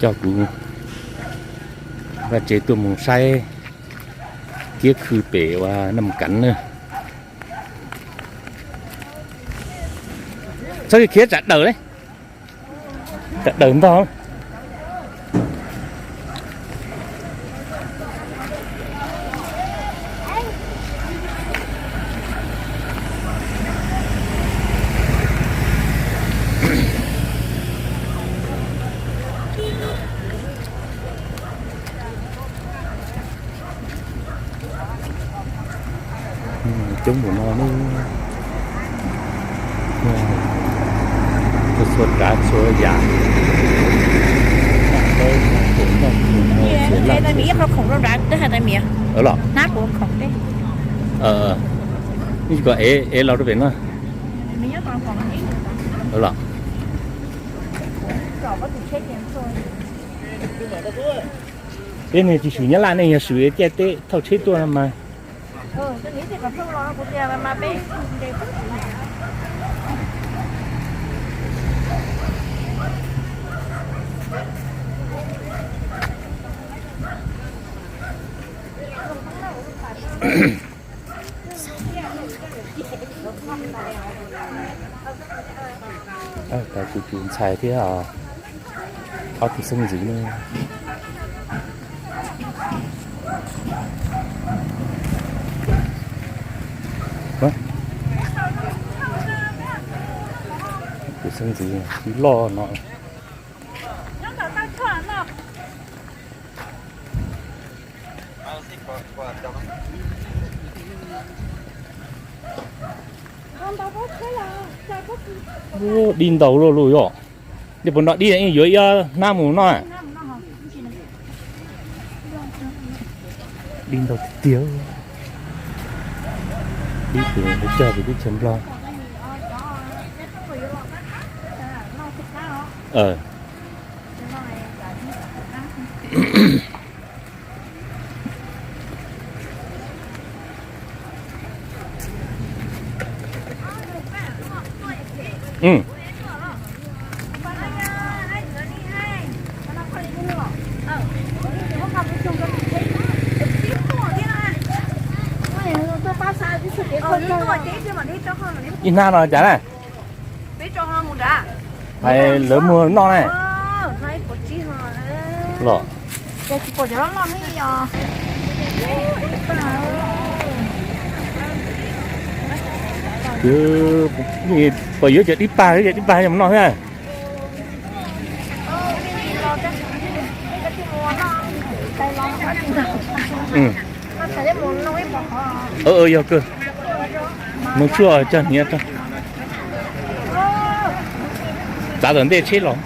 Coj kuv vaj tsev tuaj mus saib kiab khw pem ua Nam Kav na. Txhob khiav tsam dawm li, tsam dawm ntog. Coob npaum no ne, txhua txhua tsav txhua yam. Los, kom ev los rau pem no. Los, peb niag tsis swm Nyab Laj, nej yog swm caij teb thauj tsheb tuaj no mas. Tus tus ntxhais thiab ob tug xeeb ntxwv ne. Tus xeeb ntxwv loj no. Dib ntau luaj luj yom. Dib puas noj dib yuav ib hnab mus noj. Dib ntau tiag tiag. Dib tus cog tus teb chaws Nplog. Ib hnab no cas na? Hais lawv muag noj ne. Los, puas yuav cov dib pag, cov dib pag yog mus noj thiab. Yog kawg, mus tshuaj cog hniav rau. Txav tom ntej tsheb los.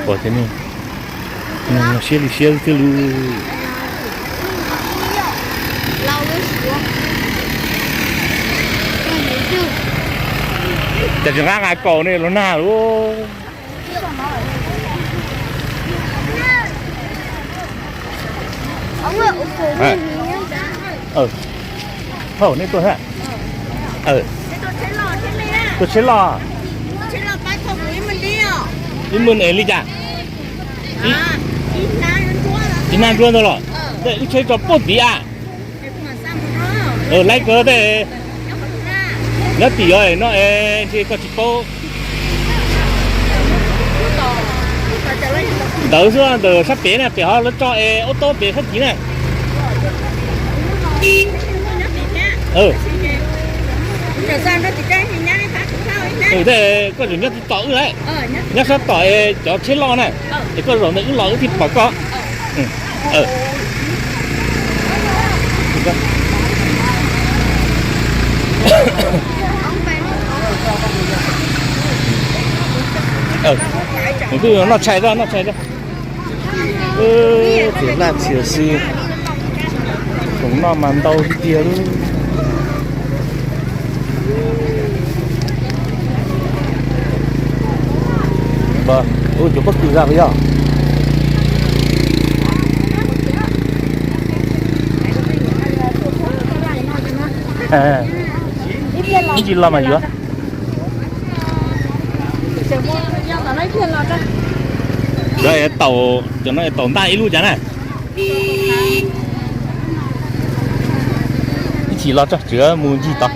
Pom tiag ne, siab li siab xwb lauj. Cas tsis nqa nqa kaus ne los nag lauj. Thaum nej tuaj, tuaj tsheb loj. Ib maj es li cas? Ib hnab ntsuab ntag los? Wb tsheb tso puag tim a. Laib kawg tej. Nyob tim no es ntshe koj tsis paub. Ntawd xwb, ntawm sab pem na, pem ho lawv tso es ub tau pem sab tid na. Tej koj tseem nyob tim tom wb lawm, nyob sab tom es cov tsheb loj na, es koj zaum ntawm wb los wb thiaj pom koj. Kuv twb noj tshais, noj tshais. Txiv laj txiv xwb, khoom noj mas ntau tiag tiag li. Ua cov pob kws zaj puas yog? Ib tsis los mas yuav. Cov taum, cov no taum ntaj ib lub cas na. Ib tsis los tso, tsuav mus ncig tod.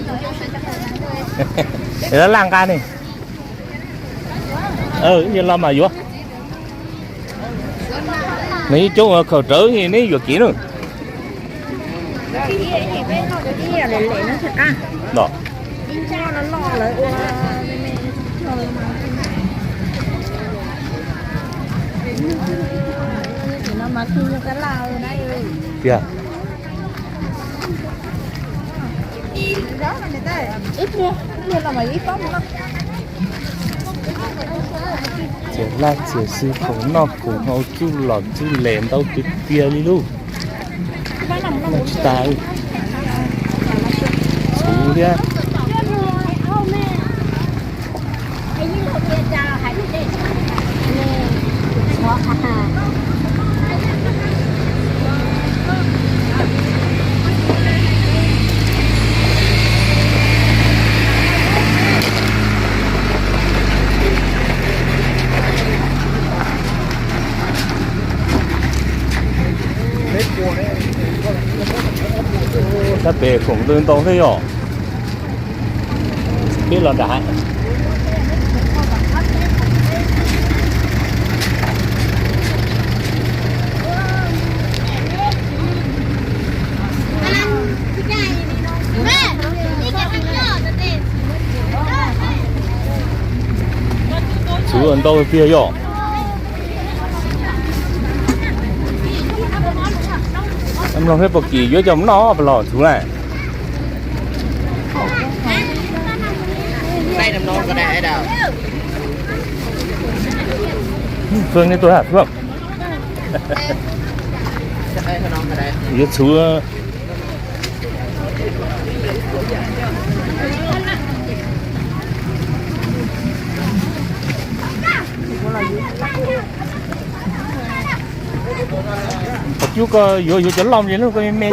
Es laj nqa ne. Ib tsis los mas yuav. Nws yeej coob khaws rawv neb yuam kev na. Tiag. Txias laj txias xwb, khoom noj khoom haus txuj lom txuj lem ntau tiag tiag li lauj. Tsis tas, txhuv thiab. Sab pem khoom ntau ntau thiab yom. Peb los nram hav. Txhuv ntau tiag yom. Mloog seb puas kim yuav coj mus noj pas los txhuv na. Fwj nej tuaj hab Fwj. Yuav txhuv. Qhov cub koj yuav yuav cov loj li no koj me me.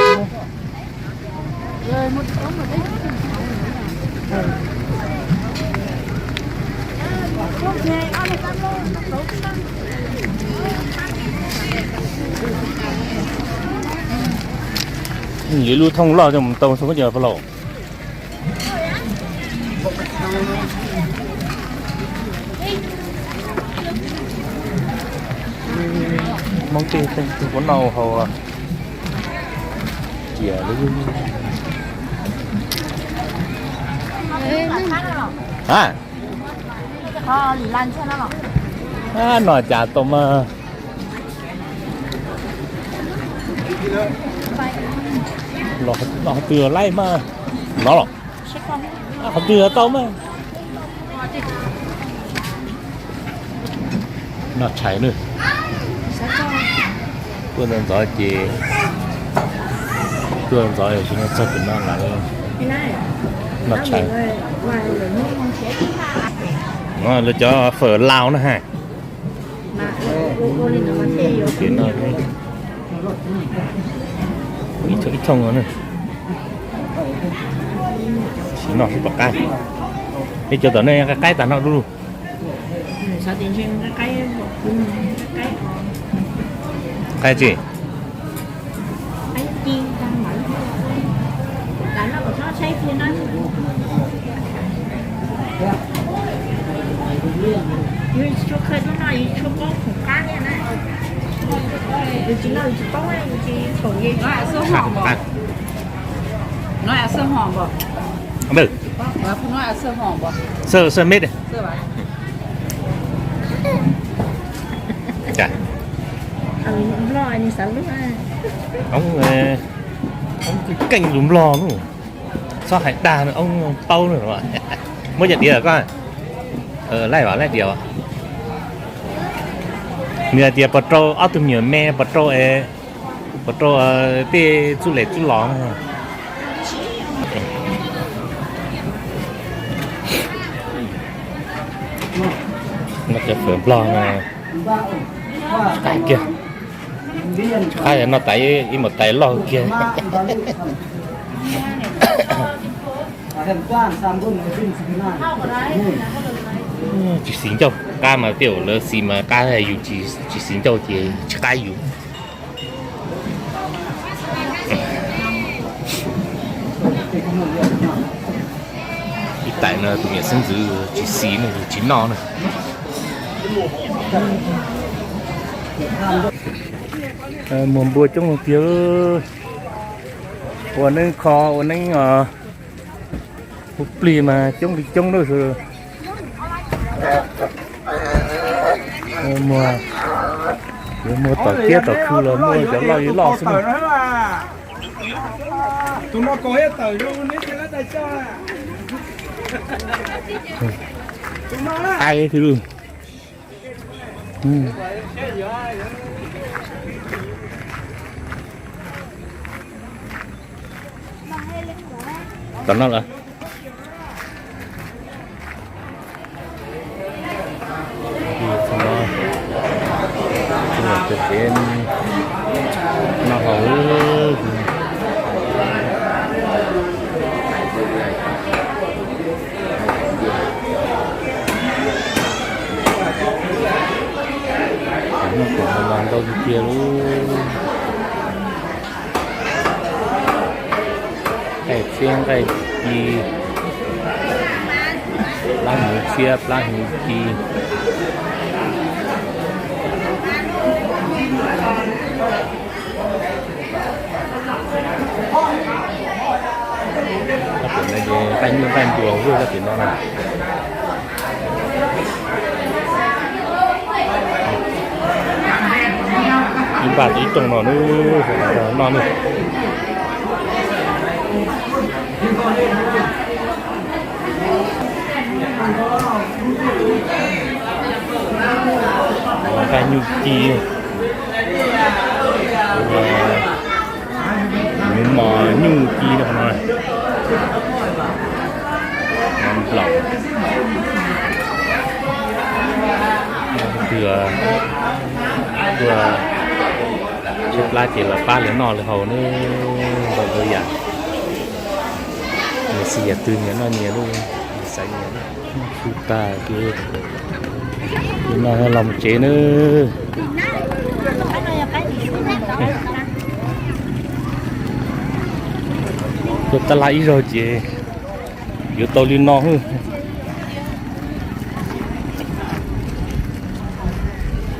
Yuav lub thooj loj coj mus tau txhua qhov chaw pas los. Hmoob tej teej tug puav noj haus. Cia li. A, noj cas tau mas. Los qhov twg laij mas, no los. Qhov twg tau mas. Noj tshais na. Tuaj ntxov ntxov ces, tuaj ntxov tsis no txog tim no lawm. Noj tshais. Lawv cov fawm Laus na ha. Tim no ib thooj no na. Sim no sib pom qab. Ib co tom nej qaib qaib tag no du lug. Qaib tsi? Xwb, xwb me. Oob, oob keej lus Nplog no. Txhob hais dag, oob paub no. Muab cov diav koj. Laij vas laij diav. Nws hais tias puas rau ob tug me nyuam me, puas rau, puas rau tej txuj lem txuj los. Noj cov fawm Nplog no, qab kiag. Qab noj tais ib muag tais loj kiag. Tsis xis ncauj, qab mas tej zaum lawv xis mas qab, yus tsis xis ncauj ces tsis qab yus. Ib tais no tus niam xeeb ntxwv tsis xis ne, tsis noj na. Muag npua coob tiag, ua neeb kho ua neeb hu plig mas coob li coob lawm. Muag, yuav muag tom kiab tom khw los muaj cov loj li loj xwb. Ai thiab. Tom no lawm. No haus. Noj kuam los ntau tiag tiag lauj. Nqaij txhiab nqaij ci, plab hnyuv txhiab plab hnyuv ci. Tab tom no ces nqaij nyuj nqaij npua zuaj tab tom no na. Ib npaj ib rooj no noj ne. Nqaij nyuj ci, mos nyuj ci no. Nplaum, twg tuaj tshaib plab ces los pab lawv noj lawv haus ne. Ntau ntau yam, nws xij yam twg nyias noj nyias lub, nyias xaiv nyias lub. Tag ces no los mus tsev nawb. Tuaj tab laj ib zaug ces yuav tau li no.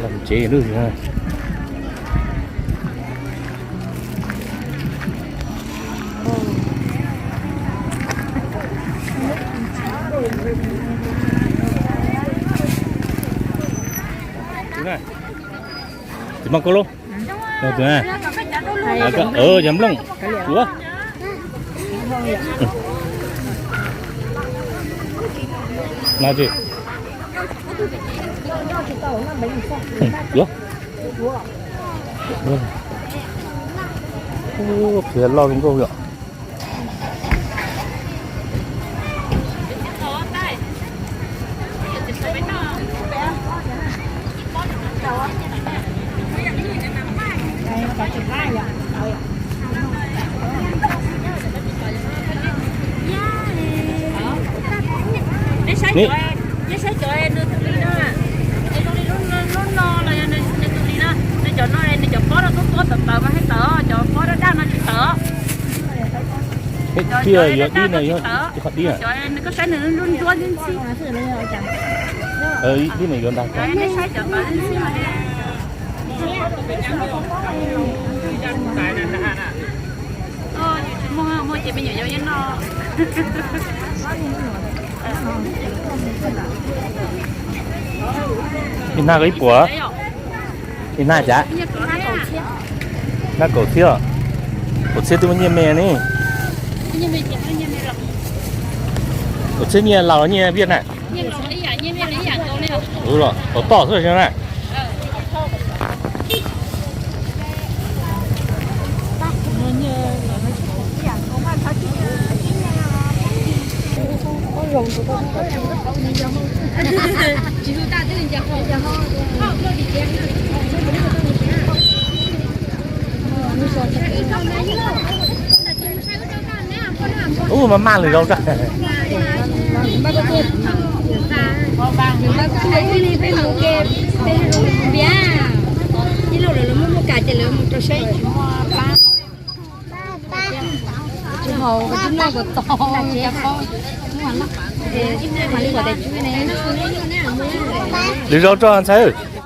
Los tsev lub. Tsis muaj koj lub. Yog nplooj. Ua, no tsis. Ua, qhiav loj zoo nkauj yom. Nej saib cov, nej saib cov nws tus li no, nws tus li lub no los yog nws tus li no, nws cov no nws cov pob rau tub tuab tawv tawv mas thiaj tawv, cov pob daj daj no tsis tawv. Thiaj yuav dib no yog qhov dib. Koj saib nws lub ntsuab ntxhi ntxhi. Dib no yuav ntag. Nej saib cov tawv ntxhi ntxhi. Yus tsis muaj, muaj ces me nyuam yaus yeej noj. Ib hnab ko ib puas? Ib hnab cas? Hnab kaum txhiab. Kaum txhiab twb muaj nyiaj me ne. Kaum txhiab nyiaj Laus los nyiaj Viaj na? Ua los tau toj xwb na. Ub, mas maj lwm zaus tso. Lwm zaus tso ntxhais.